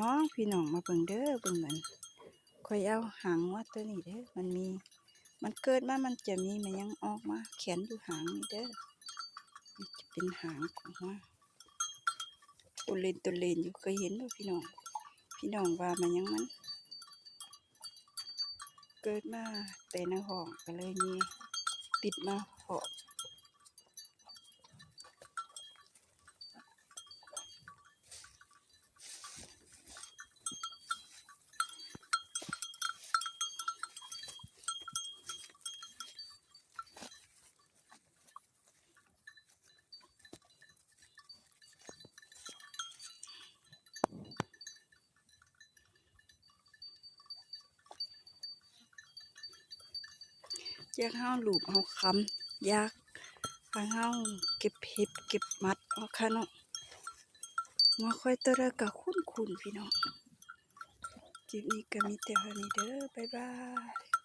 ອ້ອ ພີ່ນ້ອງມາເບິ່ງເດີ ເບິ່ງມັນ ຂ້ອຍເອົາຫາງງົວໂຕນີ້ເດີ ມັນມີ ມັນເກີດມາ ມັນຈະມີມາຍັງອອກມາແຂນຢູ່ຫາງນີ້ເດີ ນີ້ຈະເປັນຫາງຂອງມັນ ໂຕເລນໂຕເລນຢູ່ ເຄີຍເຫັນບໍ່ພີ່ນ້ອງ? ພີ່ນ້ອງວ່າມາຍັງມັນ ເກີດມາແຕ່ໃນຫ້ອງ ກໍເລີຍມີຕິດມາເພາະ. ຢາກເຮົາລູບເຮົາຄຳ ຢາກໃຫ້ເຮົາເກັບເຫັບເກັບມັດເອົາຄ່ະເນາະ. ງົວຄວາຍໂຕໃດກໍຄຸ້ນໆ ພີ່ນ້ອງ. ຄລິບນີ້ກໍມີແຕ່ເທົ່ານີ້ເດີ ບາຍບາຍ.